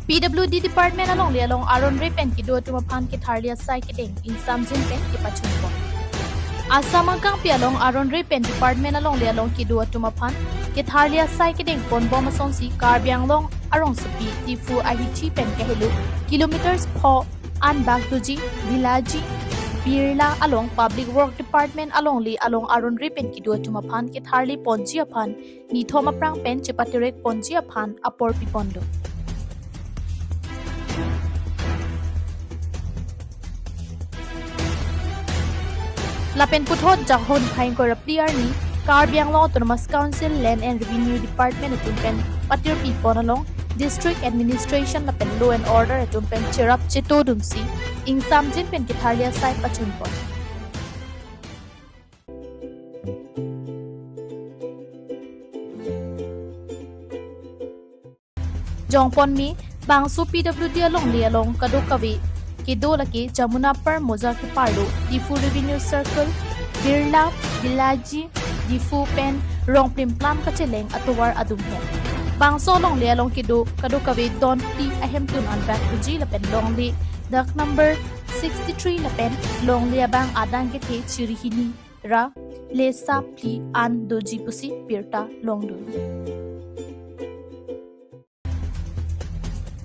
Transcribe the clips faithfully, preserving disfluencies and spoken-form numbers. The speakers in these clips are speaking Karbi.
P W D department alongle along aron re pen kedo atum aphan ketharli asai kedeng ingsamjin pen kepachun pon. Assam angkangpi along aron re pen department alongle along kedo atum aphan ketharli asai kedeng pon bom asonsi Karbi Anglong arongsopi Diphu ahithi pen kahelo kilometers pho an bak doji, Dilaji, Birla along Public Work Department alongle along aron re pen kedo atum aphan ketharli ponji aphan nithom aphrang pen chepatirek ponji aphan apor pipon do. Lapen puthot Jakhon phai ingkoi ra phli arni Karbi Anglong Autonomous Council Land and Revenue Department atum pen patirpi pon along District Administration lapen Law and Order atum pen cherap chetodunsi ingsamjin pen ketharli asai pachun pon. Jongpon me, bangso P W D alongle along kadokave kedo lake Jamunapar Moja keparlo, Diphu Revenue Circle, Birla, Dilaji, Diphu pen rong plimplam kacheleng atovar adung hem. Bangso alongle along kedo kadokave don phli ahemtun an bak doji lapen longle dak number sixty-three lapen longle abang adang kethe chiri hini ra lesa phli an doji pusi birta longdun.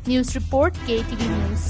News report, K T V News.